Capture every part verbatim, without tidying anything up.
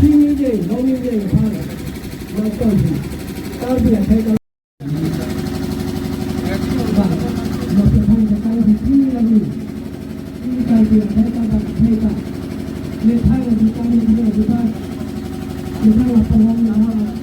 Pini je, Longri je, Bang, Nangkon, Karbi akhai ka, Bang, Nangkon akhai ka, Karbi pini lagi. Pini Karbi akhai ka, Bang, akhai ka. Methang akhai ka, Karbi akhai ka. Methang akhai ka, Bang, akhai ka.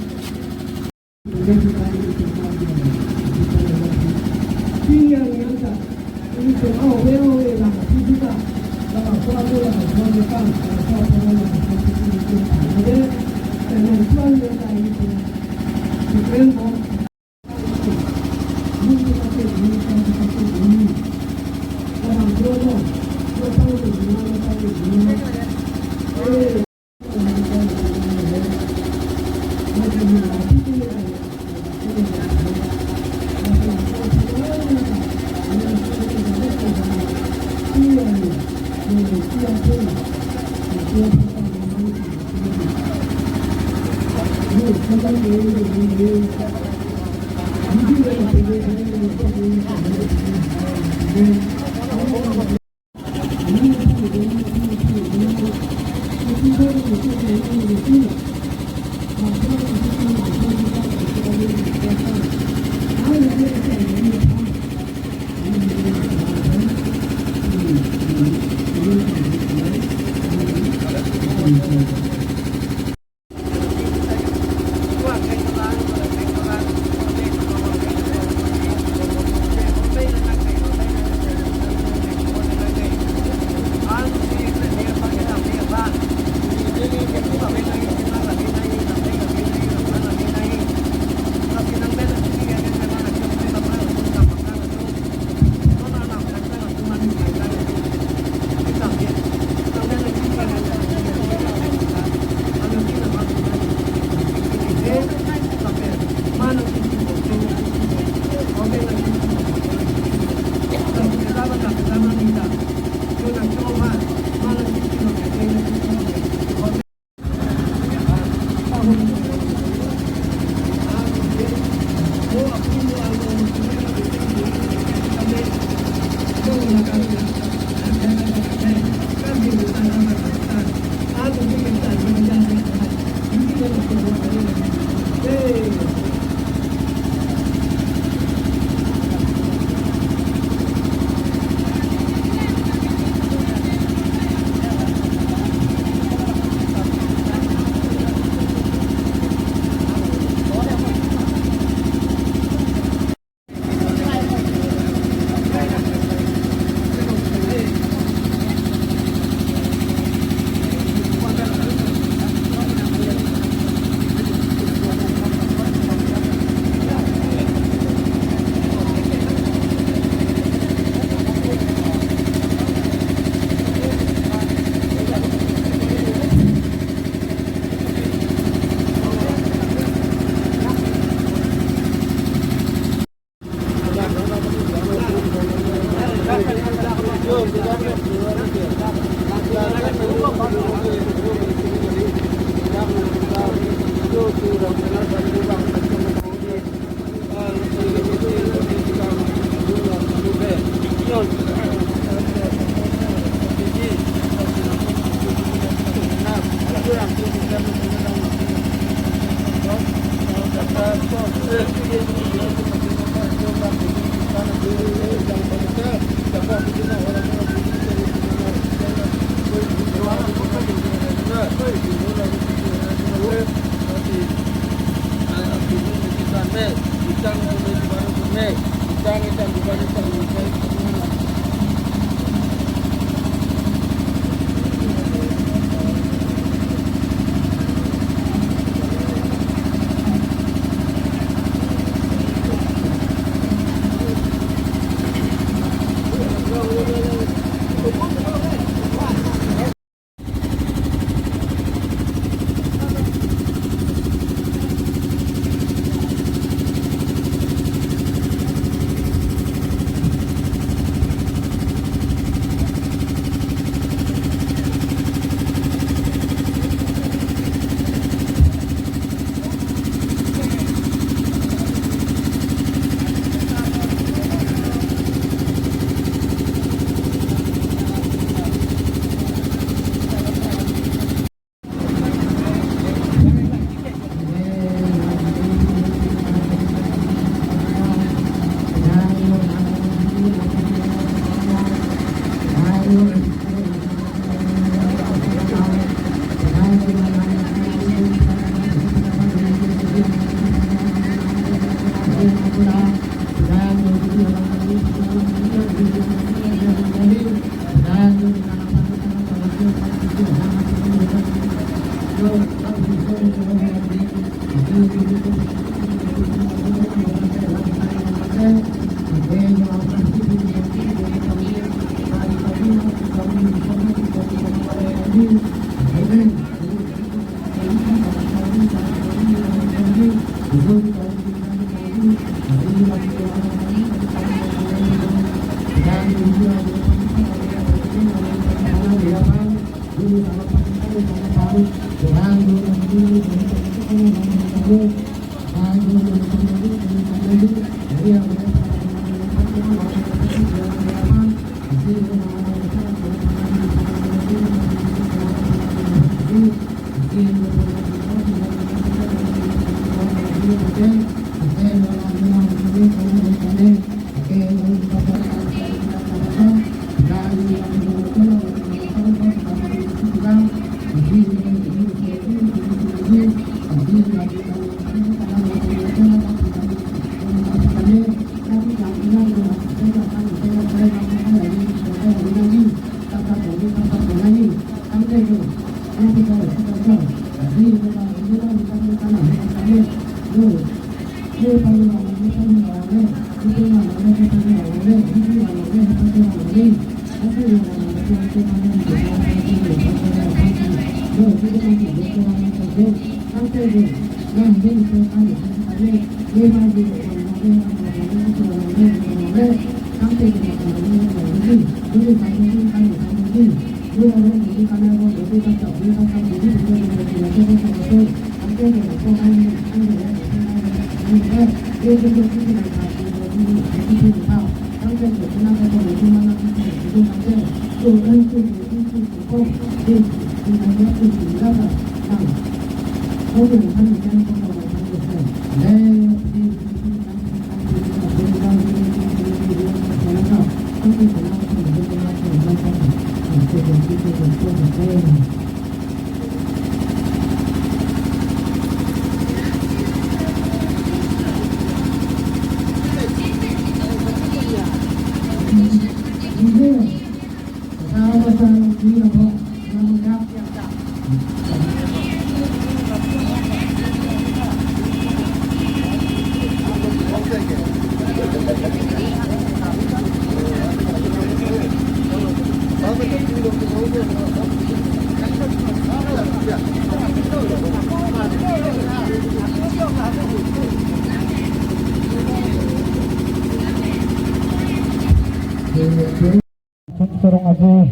Sorong ajo.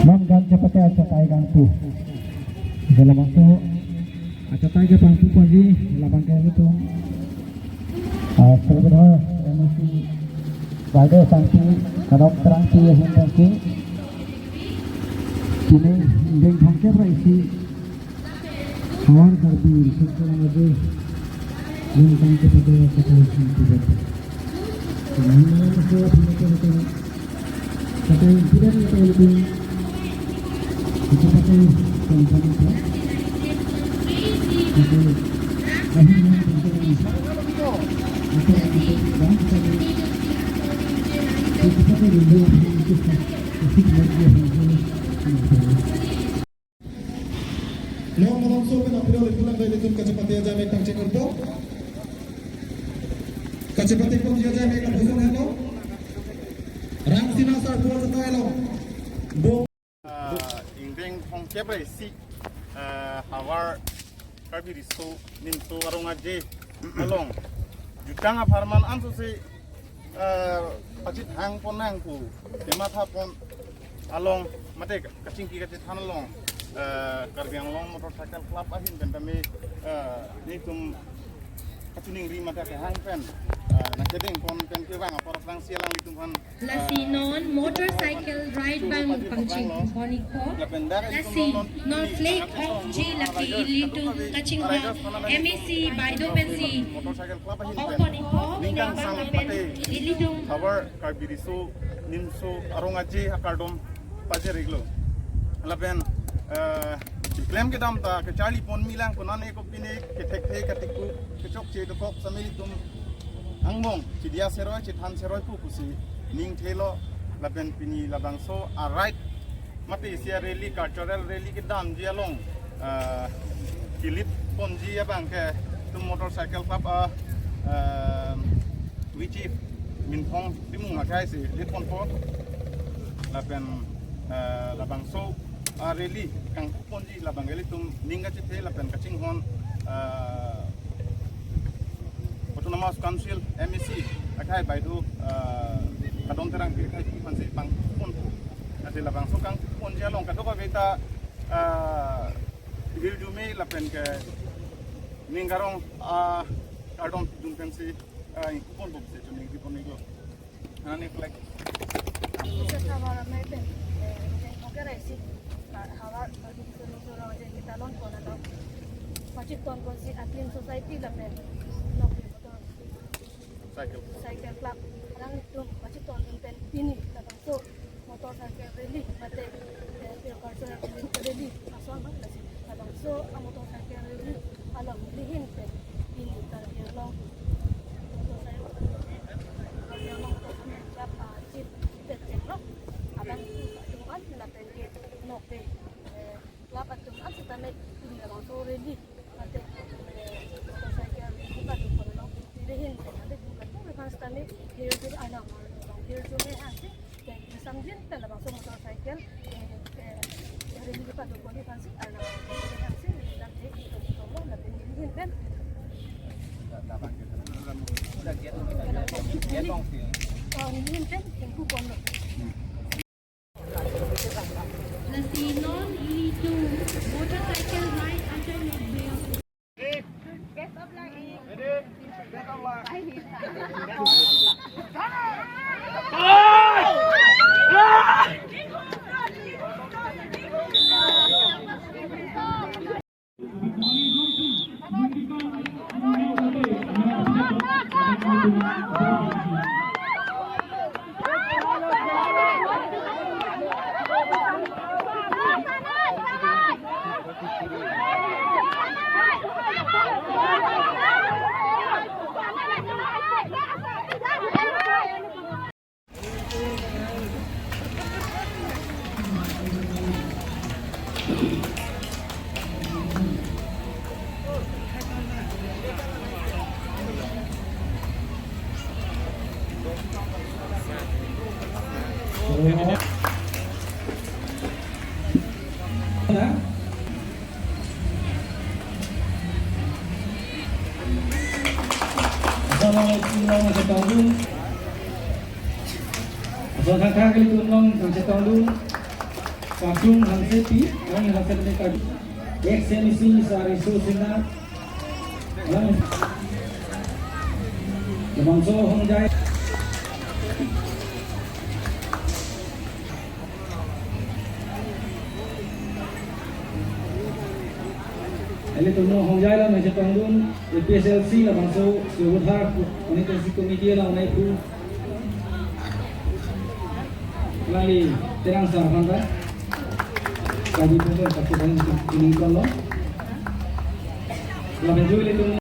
Lam gan chepate achatai kangpu. Dalam waktu achatai kepangpu pagi, labang kami tu. Ah, Sarbadhar, M A C, Bade Sangti, Kadok Terangti, Hintangki. Kini, Deng Thongkep Raisi. Havar Karbi Riso Sorong Aje, lengkang kepada kata yang tidak. Dengan nama saya punya kata, kata yang tidak, kata yang lebih, kita pakai contoh apa? Pakai akhirnya pakai apa yang kita tidak, kita pakai dulu apa yang kita, kita lagi apa yang kita. Long malomso pen apiro le pulang bai le tum kachepate aja mek tangchek urpo. Kachepate pon aja mek na pusong helo. Rang sina sar pua sa tayo. Bo. Ah, ingdeng Thongkep Raisi, ah, Havar Karbi Riso Nimso Arong Aje along jutang apharman anso si, eh, pachethang pon nang pu kematha pon along mate kachingki kachethan along, eh, Karbi Anglong Motorcycle Club ahin pen tame, eh, nitum kachiningri mate kehang pen, eh, nangkedeng pon pen kevang apor aphrangsi alanglitum aphan Lasi non motorcycle ride bang pangcheng pon ikpo. Lasi non flag ongji lake ilitum kachingvai M A C Baido pensi ong pon ikpo, ning abang lapen ilitum Havar Karbi Riso Nimso Arong Aje akardom pajir iklo. Lapen, eh, klem kedam ta kacharli ponmi lang konane kopine kethekthe katikuk kechokche dokok sitame ilitum angbong chidia seroi chethan seroi pu pusi ning thelo. Lapen pini labangso a-ride mate isi a-rally, cultural rally kedamji along, eh, kilit ponji abang ke ilitum motorcycle club a, eh, V Chief Minthong Timung akhai si lit ponpo. Lapen, eh, labangso a-rally kangpu ponji labang ke ilitum ning kachethe lapen kachinghon, eh, Autonomous Council M A C akhai baideo, eh, Kadom Terangpi akhai aphansi pangpu ponpo. Athe labangso kangpu ponji along kadokave ta, eh, hirjume lapen ke ning karong, eh, kardom dun pensi, eh, ingpu ponpo pusi chuning di pon-iklo. Ani flag. Sir, havar amei pen, eh, pen oke raisi, ha-, havar, eh, suru suru aja kita lon kona lo. Pachit ton konsi a clean society lapen, no, motor cycle. Cycle club. Alangtum pachit ton pen pini labangso motorcycle rally mate, eh, cultural rally ason ma lasi. Labangso a-motorcycle rally along nelihin pen pini Karbi Anglong motorcycle, Karbi Anglong motorcycle club, ah, chief pen chenglo. Alangtum an lapen ke nokbe, eh, club atum an sitame pini labangso rally mate, eh, motorcycle rally kepadun ponlo. Nelihin pen ante kepadun aphan sitame hirjume Arnam, hirjume hangsi, eh, samjin pen labangso motorcycle, eh, eh, rally kepadun pon aphansi Arnam hangsi, lam he, ito, ito, lo, lapen nelihin pen. Oh, nelihin pen ingpu ponlo. Lasi non ilitum motorcycle ride ajoine brio. Assalamualaikum warahmatullahi wabarakatuh. Laso athak athak ilitum along nangchetongdun Kakung Hansepi, Kakung Hansepi Kakung, ex M A C Sar Riso Singha, along labangso hongjai. Ilitum along hongjai along nangchetongdun A P H L C labangso Sewodhar Constituency Committee along nai pu Lali Terang Sar aphan ta. Kami pun tak sedang kuning kalau. Lapen juli itu.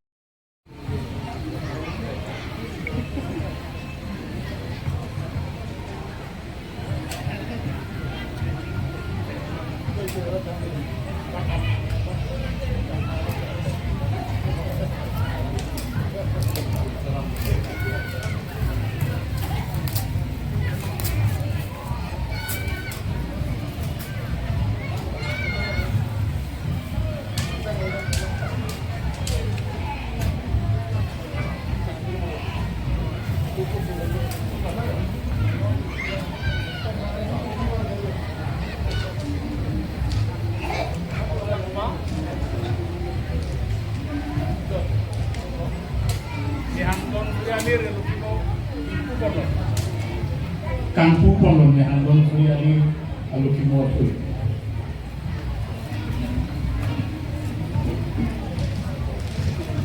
Kangpu ponlo Mehangdon Suri Ali alukimo aphu.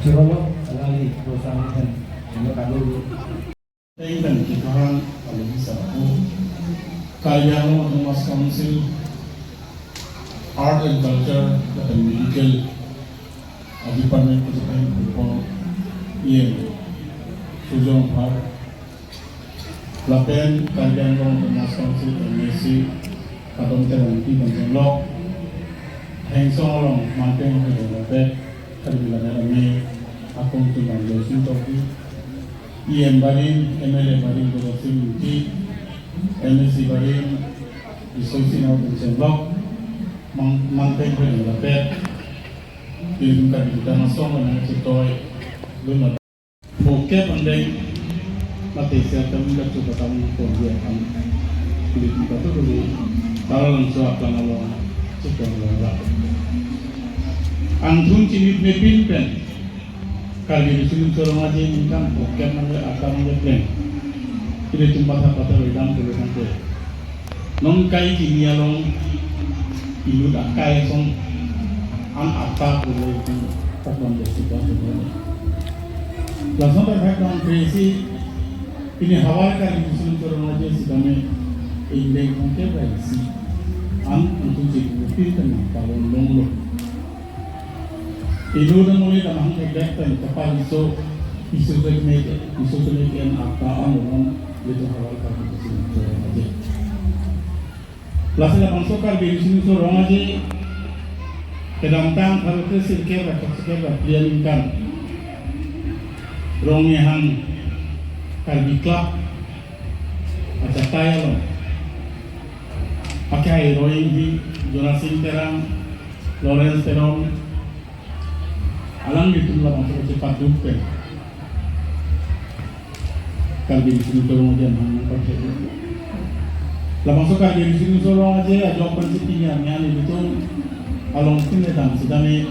Chorolo, lali, dosa mungkin. Ano kado. Tengkan kitahan, kalau bisa aku. Karbi Anglong Autonomous Council Art and Culture lapen Medical a-Department kachepeng pupo E M Surjya Rongphar lapen Karbi Anglong Autonomous Council M A C Kadom Terangpi Bangjenglok, Hengsong along Manteng Hoidong lapen Karbi Lammet Amei akong tumang Joyson Tokbi, E M barim, M L A barim Dolok Sing Ingti, M A C barim Bisoy Sing Nao Bangjenglok, Mang-, Manteng Hoidong lapen ilitum Karbi Jutang Asong nangchetoi lun phokep andeng mate sel kami la chuba tam pon dia kan. Ilitum katu dulu Taralangso aplang along chikon along la. Angthun chinipnepin pen Karbi Riso Nimso Rong Aje ningkan phokep nanglepleng. Ilitum patha patha lo idam dulu kan te. Non kai kini along inut akai song an ata pule itu takon desi ba pule. Langsung terkait dengan kri isi, pini havar Karbi Riso Nimso Rong Aje sitame indeng kongke ba isi an untuk jadi pin tengah tahun longlo. Inut amoli damhang kedek pen kepariso, isu sene, isu sene ke an ata an non, ilitum havar Karbi Riso Nimso Rong Aje. Lasi labangso Karbi Riso Nimso Rong Aje kedamtang pharo kre sirkep ra throksirkep ra phli aningkan Rongnihang Karbi Club achatai along akehai Roing hi Jonasing Terang, Lawrence Teron, alanglitum labangso kachepaduk pen Karbi Riso Nimso Rong Aje nang nang pathek. Labangso Karbi Riso Nimso Rong Aje ajok pensi pini arni an ilitum along tin le dam sitame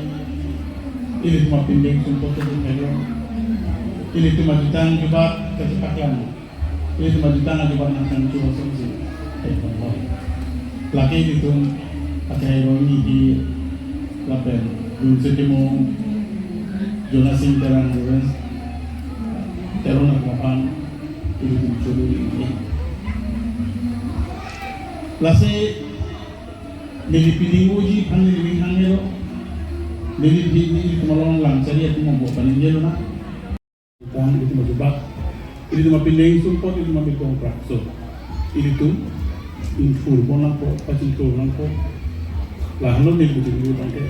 ilitum apindeng sumpot ketum hello. Ilitum ajutang jubat kachepaklang. Ilitum ajutang ajubat nangkangchu asonsi. Lake ilitum akehai Roing hi lapen Lunse Timung, Jonasing Terang, Lawrence Teron aphan ilitum chulu ini. Lasi neli piding uji aphan neli hang helo. Neli piding neli tumalong lang chari atum mambo paning helo na. Tang ilitum ajubak, ilitum apindeng sumpot, ilitum amikong prakso, ilitum ingthur pon nangpo, pachingthur nangpo. Lahelo neli piding ilitum ke.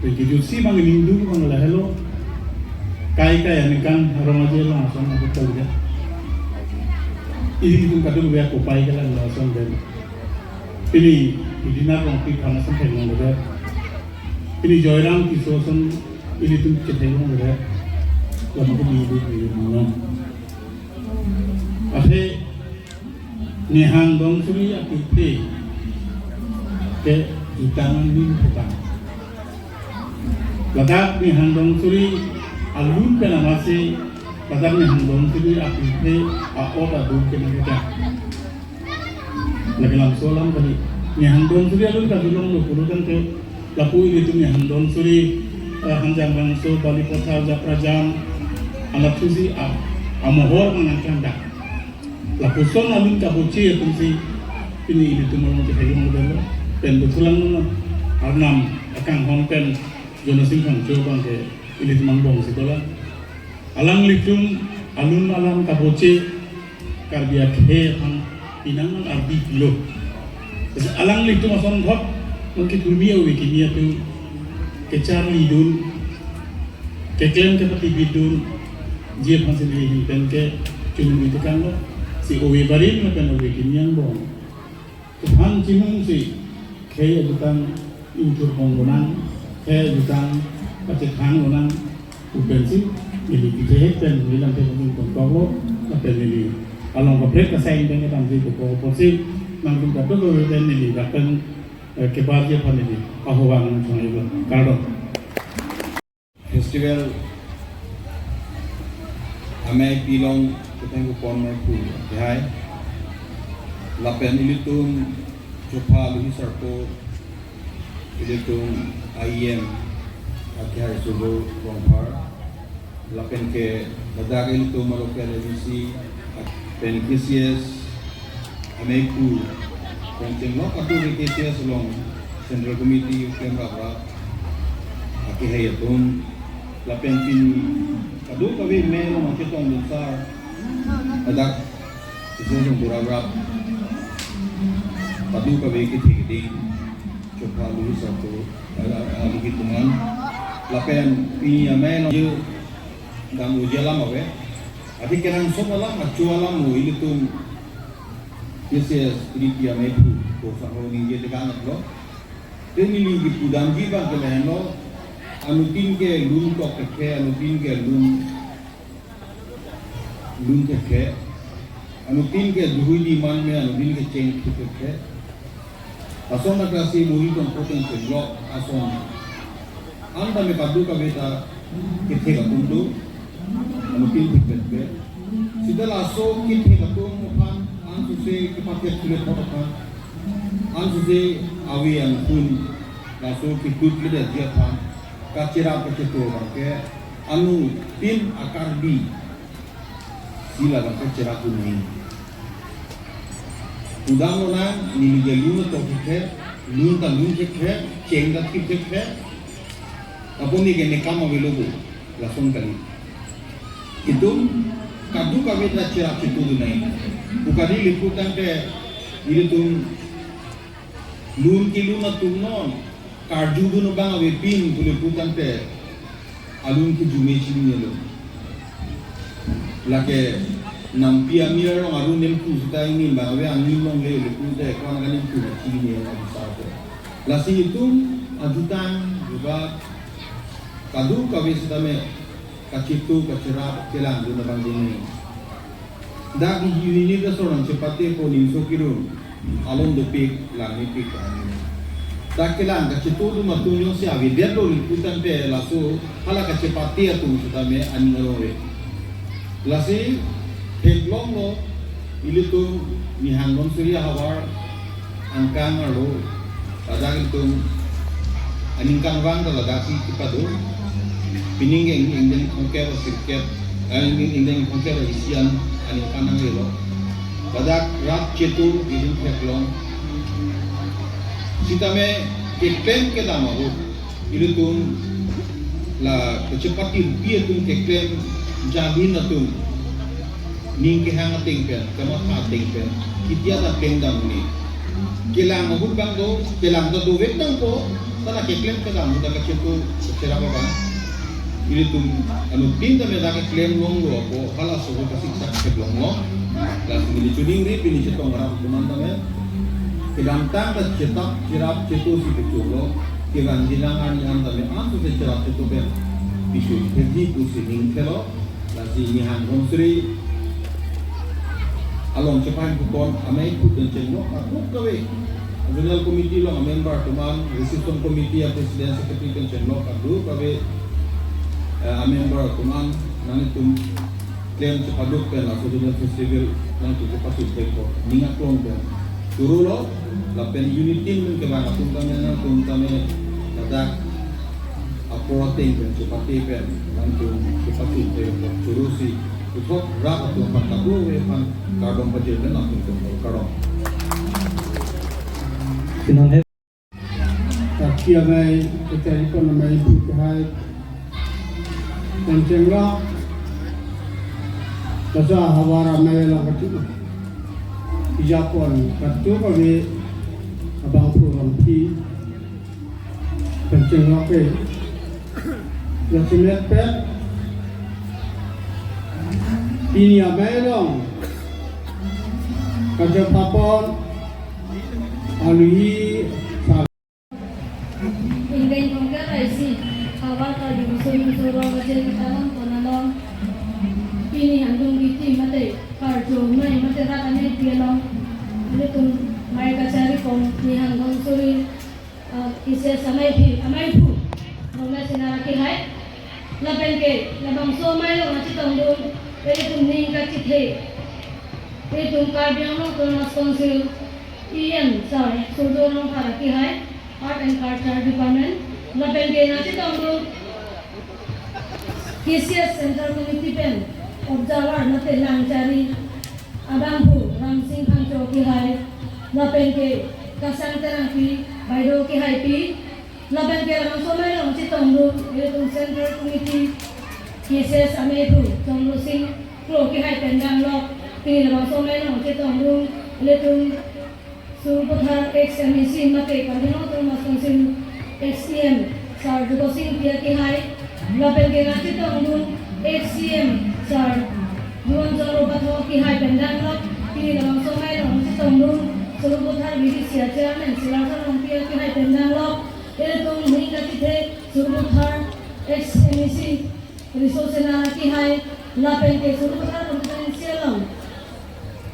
Pen kejutsi bang ningduk bang lahelo. Kai kai aningkan Rong Aje along ason nangpo kali ya. Ilitum kadung biak kopai kalang ason den. Pini, pini na rong pi phana sampai nang lebe. Pini Joyram Tisso ason ilitum chethek long lebe. Lama ko minggu minggu malam. Athe Nihang Dongsuri apirthe ke jutang nin phetang. Ladak Nihang Dongsuri alun pen amatsi, ladak Nihang Dongsuri apirthe a-ot aduk ke nangketang. Lake lamso alam kali. Nihang Dongsuri alun kajulonglo pulo tangte, lapu ilitum Nihang Dongsuri, eh, Hanjangbangso, Balipathar, Japrajam, alathusi a, amohor manangkang dak. Lapuson alun kaboche atumsi pini ilitum along kehayung modelo. Pen betulang nun Arnam akanghon pen Jonasing Phangcho abang ke ilitum angbong si dolang. Alanglitum alun alam kaboche Karbi akhei aphan pinang ardi pilo. Alanglitum ason thot, mungkin kumi awi kimi atum kecharlidun, keklem kepatibidunji aphansi neli ahin pen kechunung itekanglo. Si ove barim lapen ove kimi angbong aphan chinungsi khei ajutang ingthur pon lonang, khei ajutang pachethang lonang, pu pensi neli kejehek pen neli lamthe pon pon koklo, lapen neli along kaprek kasai pen kedamsi koklo apotsi nangtum kadokave pen neli lapen, eh, kebarji aphan neli ahobang nangchonglelo. Kardom. Festival amei pilong ketheng kupon mai pu kehai. Lapen ilitum chopha Luhi Sarpo, ilitum I E M akehai Surjya Rongphar. Lapen ke ladak ilitum aloke M A C pen K C S amei pu pen chenglok atu ke K C S along Central Committee klem raprap akehai atum lapen pini kadokave mei along chetongdun sar, ladak isi sungkur raprap kadokave kethe keding, chokha alohi sarpo, eh, alohi atum an, lapen pini amei along je dam uji alam ave. Athe kenangsot alam, acho alam mo ilitum K C S P D P ameiphu ko sangho ningje tekan lo. Te neli kipudamji abang ke lahenlo, anuttin ke lun tok thekthe, anuttin ke lun, lun thekthe, anuttin ke duhui di man me, anuttin ke cheng thekthe. Lason aklasi muri tong poteng chenglok ason. Anta me kadokave ta kethek atum do, anuttin thekpet pe. Sita laso kethek atum aphan ansose kepathet sulet aphan, ansose ave angkun, laso kikut ledet ji aphan kacherap kacheto abang ke anuttin a-Karbi si labang kacherap un-e. Pudam lonang, neli ke lun tok thekthe, lun ta lun thekthe, cheng ta thip thekthe. Apot neke ne kam avelo bo, lason kali. Itum kadokave ta cherap chetodun nangji. Pu kali, ilitum tangte, ilitum lun kelun atum non karjudun abang avepin pu ilitum tangte alun kejume chinine lo. Lake nampi amir along arun nemthu sita ingni abang ave, angni longle le pu te ko-an kanemthu chinine lo, bisa pu. Lasi itum ajutang juga kadokave sitame kacheto kacherap kelangdun abang dini. Dak unit ason nangchepate po, nimso kirum along dopik, lang nipik kani. Dak kelang kachetodun atum jongsi avedet lo pu tangte laso hala kachepate atum sitame aning arong re. Lasi theklonglo ilitum Nihang Dhansiri ahavar angkang arlo, ladak itum aningkanvang ta ladak si kepado. Pining ke ingdeng thomkep asirkep, eh, ingdeng thomkep isi an aningkan nanglelo. Ladak rat chetu ilitum theklong. Sitame keklem kedam ahut ilitum la kachepate pi atum keklem jamin atum ning kehang ateng pen, kamatha ateng pen, kidia ta peng dam ni. Kelang ahut abang do, kelang ta do vek tangpo, ta la keklem kedam ahut ta kachetu kacherap abang. Ilitum anuttin tame dak keklem longlo apo, halaso ahut kasiksak theklonglo. Lasi neli choningri, pini chetong rap atum an tame kedamtang ta chetap cherap chetu si kecholo, kevangji lang arni an tame ansose cherap chetu pen pichun thekji pusi ning thelo. Lasi Nihang Dhansiri along chepahemphu pon ameiphu pen chenglok kadokave, Zonal Committee along amember atum an, Reception Committee a-President Secretary pen chenglok kadokave, eh, amember atum an, nanglitum klem chepaduk pen laso Zonal Festival nangtum chepachun thek po, ning aklong pen chorolo, lapen unit team pen kevang atum tame nangtum tame ladak apor ateng pen chepate pen nangtum chepachun thek po, choro si puthot rat atum aphan kadokave aphan kardom pajir pen nangtum kardom. Pinon he. Kaki amei, kachari pon ameiphu kehai pen chenglok, laso ahavar amei along kachepate, ijapon kadokave abangphu abangphi pen chenglok ke. Jasemet pet pini amei along kachepapon alohi sa. Ingdeng thomkep ra isi, havar ta dungso dungso ro kachir katalon pon along, pini angdung kiti mate karjo mei mate rat amei pi along, ilitum mei kachari pon Nihang Dhansiri, ah, K C S ameiphu, ameiphu Romesh Singnar akehai. Lapen ke labangso amei along nangchetongdun ilitum ning kachethe, ilitum Karbi Anglong Autonomous Council E M sir Surjya Rongphar akehai, Art and Culture Department. Lapen ke nangchetongdun K C S Central Committee pen observer mate langchari abangphu Ramsing Phangcho akehai, lapen ke Kasang Terangpi, Baideo kehaipi, lapen ke labangso amei along chetongdun, ilitum Central Committee, K C S amei aphu, Chomro Sing Kro kehai pen damlo, pini labangso amei along chetongdun, ilitum Sarupathar ex M A C mate Karbi Anglong Autonomous Council ex E M, Sir Jukot Sing Ingti kehai, lapen ke nangchetongdun ex E M, Sir Juan Chongro Pathak kehai pen damlo, pini labangso amei along chetongdun, Sarupathar V D C a chairman, Sir Larsa Rongpi kehai pen damlo, ilitum ning kachethe, Sarupathar ex M A C, Riso Sena kehai, lapen ke Sarupathar constituency along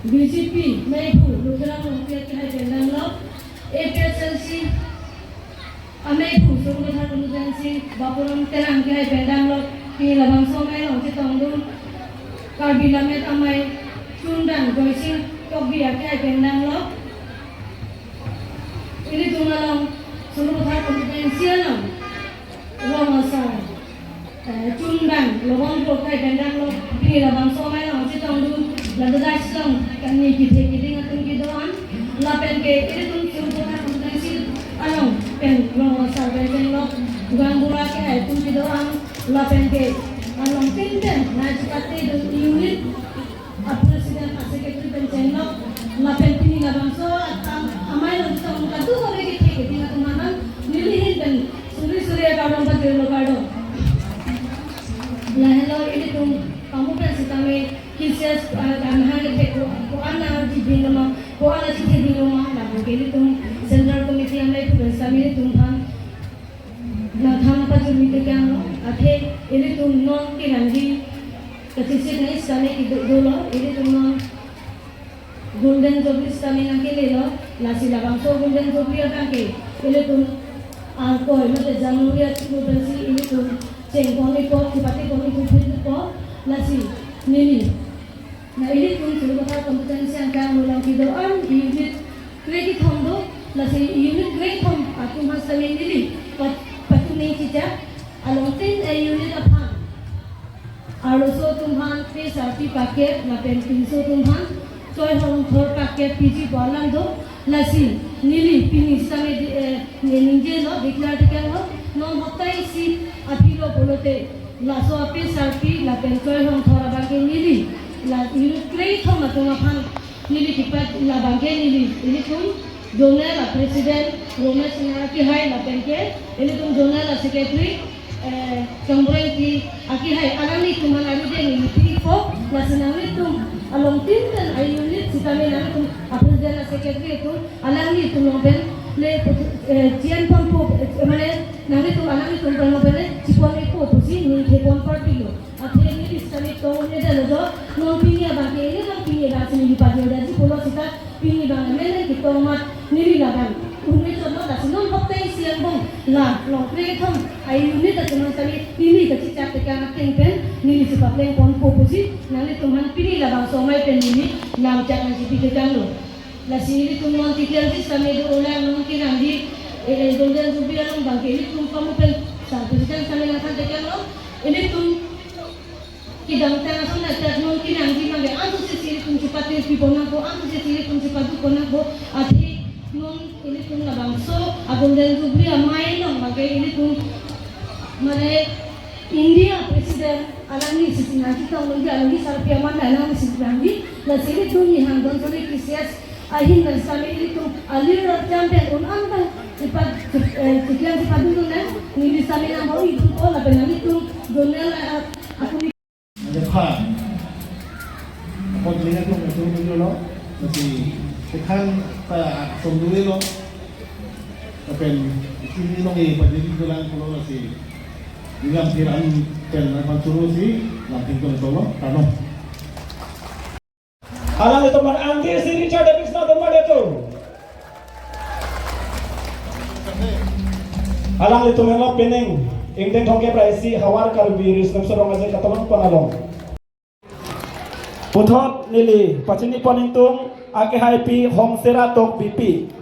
B J P amei aphu Lukiram Rongpi kehai pen damlo, A P H L C amei aphu Sarupathar constituency Bapuram Terang kehai pen damlo, pini labangso amei along chetongdun, Karbi Lammet Amei Chundang Joysing Tokbi kehai pen damlo, ilitum along Sarupathar constituency along rong asar, eh, Chundang Lobong Kro kehai pen damlo, pini labangso amei along chetongdun, ladak song kani kethe keding atum kedo-an, lapen ke ilitum Sarupathar constituency along pen rong asar pen damlo, Gang Bura kehai atum kedo-an, lapen ke along tinten nangchepatedun unit a president a secretary pen damlo, lapen pini labangso atam amei along chetong kadu kami kethe keding atum aphan neli ahin pen suri suri akardom pajirlo, kardom. Lahenlo ilitum pamu pen sitame K C S, ah, kanhang ke ko, ko-an nangji ding ma, ko-an nangji ding ma, lapen ke ilitum Central Committee amei aphu pen sitame ilitum aphan nangthan pajirmi tekanglo, athe ilitum non kenangji kachesik nai sitame kedo dolo, ilitum non Golden Jubilee sitame nangkelelo, lasi labangso Golden Jubilee abang ke ilitum angkoi mate January achiklo pensi ilitum chengpon-ikpo, chepatepon-ikpo, phitpo, lasi neli, na ilitum Sarupathar constituency angkang along kedo-an unit krekethom do, lasi unit krekethom atum aphan sitame neli pat-, patuning chicha, along tin a-unit aphan arloso atum aphan P S R P packet, lapen pinso atum aphan choi hong thor packet piji pu alam do, lasi neli pini sitame di, eh, ne ningjelo, declare tekanglo, non hapta isi aphi lo pulote, laso a P S R P lapen choi hong thor abang ke neli, la unit krekethom atum aphan neli kepat, labang ke neli, ilitum zonal a president Romesh Singha kehai, lapen ke ilitum zonal a secretary, eh, Chongro Ingti kehai, alanglitum aphan arideng neli pi-ikpo, lasi nanglitum along tinten a-unit sitame nanglitum a president a secretary atum alanglitum along pen le, eh, chian ponpo, eh, mane nanglitum alanglitum along pen le chipon-ikpo pusi ningthepon parpilo. Athe neli sitame tong ne dalo jo, non pini abang ke, ne non pini abang si neli pajir daji pulo sita, pini abang ne ne ketong amat neli labang un-e chotlo, lasi non hapta isi angbong la long krekethom a-unit atum aphan sitame neli kachechak tekang ateng pen neli chepaplengponpo pusi nanglitum aphan pini labangso amei pen neli lamchak nangchipi tekanglo. Lasi ilitum non tikel ji sitame do-olang, non kenangji, eh, Golden Jubilee along abang ke ilitum pamu pen Sir President sitame nangthan tekanglo, ilitum kedamtang ason ajat non kenangji abang ke antu sisi ilitum chepate pipon nangpo, antu sisi ilitum chepadukpon nangpo, athe non ilitum labangso a Golden Jubilee amei along abang ke ilitum mane India President alangli sisi nangchetongdunji, alangli sarpi aman alangli sisi nangji, lasi ilitum Nihang Donchori K C S ahin pen sitame ilitum alir rap jam pen un-an abang chepa-, eh, chepa-, chepadun nang, neli sitame nang bor idun ko lapen nanglitum zonal, eh, akuni. Ada pha. Apa jelingan tu betul betul lo. Masih tekan ta song dulu lo. Lapen isi neli nong-e pajir-ikpo lang pulo, lasi neli lamthe ran pen nangpachuru si lamthe tong tong lo, kano. Alanglitum aphan angdeng si Richard Davis nangdun ma detu. Alanglitum henlo pining ingdeng thomkep ra isi Hawar Karbi Riso Nimso Rong Aje Katalon pon along. Puthot neli pachinipon ingtung akehaipi Hongsera Tokbipi.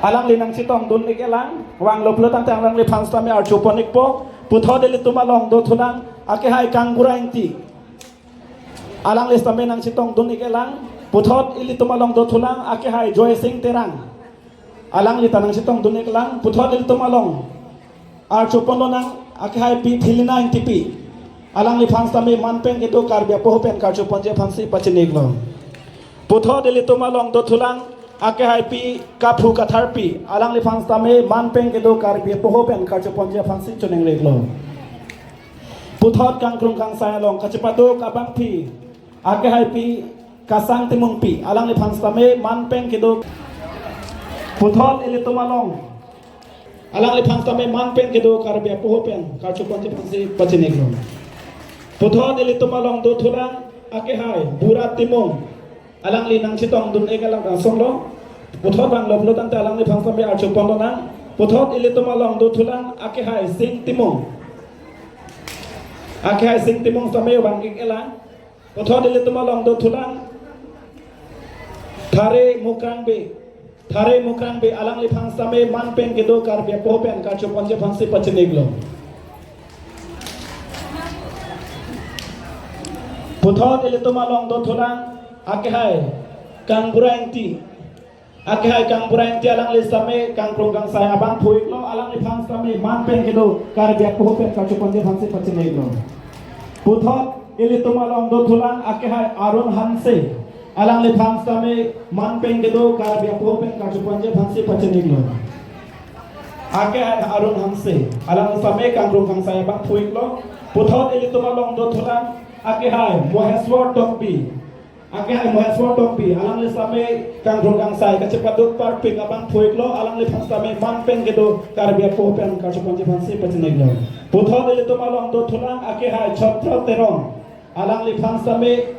Alangli nangchetongdun-ik-elang, vanglo pulo tangte alangliphan sitame archupon-ikpo. Puthot ilitum along dothulang akehai Kangbura Ingti. Alangli sitame nangchetongdun-ik-elang, puthot ilitum along dothulang akehai Joysing Terang. Alangli ta nangchetongdun-ik lang, puthot ilitum along archopon lonang, akehai Pi Philina Engtipi. Alangliphan sitame man pen kedo Karbi apoho pen karchoponji aphansi pachini-iklo. Puthot ilitum along dothulang, akehai Pi Kaphu Katharpi. Alangliphan sitame man pen kedo Karbi apoho pen karchoponji aphansi choningri-iklo. Puthot kangkrung kangsai along kachepaduk abangpi, akehai Pi Kasang Timungpi. Alangliphan sitame man pen kedo. Puthot ilitum along, alangliphan sitame man pen kedo Karbi apoho pen karchoponji aphansi pachini-iklo. Puthot ilitum along dothulang, akehai Bura Timung. Alangli nangchetongdun-ik lang asonlo. Puthot vanglo pulo tangte alangliphan sitame archopon lonang. Puthot ilitum along dothulang, akehai Sing Timung. Akehai Sing Timung sitame vang-ik lang. Puthot ilitum along dothulang, Thare Mukrangbe. Thare Mukrangbe, alangliphan sitame man pen kedo Karbi apoho pen karchoponji aphansi pachini-iklo. Puthot ilitum along dothulang, akehai Kangbura Engti. Akehai Kangbura Engti, alangli sitame kangkrung kangsai abangphu-iklo, alangliphan sitame man pen kedo Karbi apoho pen karchoponji aphansi pachini-iklo. Puthot ilitum along dothulang, akehai Arun Hanse. Alangliphan sitame man pen kedo Karbi apoho pen karchoponji aphansi pachini-iklo. Akehai Arun Hanse, alangli sitame kangkrung kangsai abangphu-iklo. Puthot ilitum along dothulang, akehai Moheswar Tokbi. Akehai Moheswar Tokbi, alangli sitame kangkrung kangsai kachepaduk parpik abangphu-iklo, alangliphan sitame man pen kedo Karbi apoho pen karchoponji aphansi pachini-iklo. Puthot ilitum along dothulang, akehai Chotro Teron. Alangliphan sitame,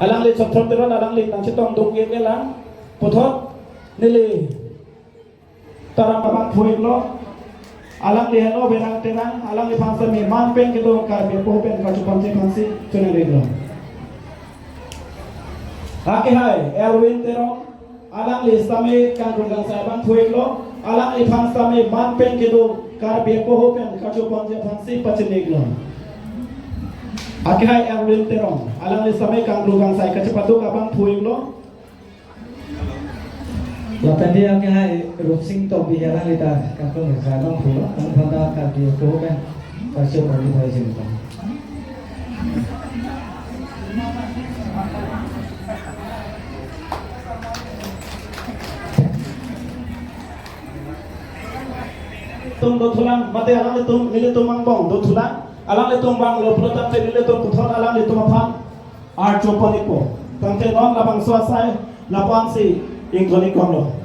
alangli Chotro Teron, alangli nangchetongdun-ik lang. Puthot neli taram abangphu-iklo. Alangli helo Berang Terang, alangliphan sitame man pen kedo Karbi apoho pen karchoponji aphansi choningri-iklo. Akehai Elwin Teron, alangli sitame kangkrung kangsai abangphu-iklo, alangliphan sitame man pen kedo Karbi apoho pen karchoponji aphansi pachini-iklo. Akehai Elwin Teron, alangli sitame kangkrung kangsai kachepaduk abangphu-iklo. Lapen dia akehai Rupsing Tokbi, alangli ta kangkrung kangsai abangphu-iklo, alangliphan ta Karbi apoho pen karchoponji aphansi. Tum dothulang, mate alanglitum, nelitum angbong dothulang, alanglitum vanglo pulo tangte nelitum puthot alanglitum aphan archopon-ikpo. Tangte non labangso asai lapu-ansi ingthon-ik-iklo.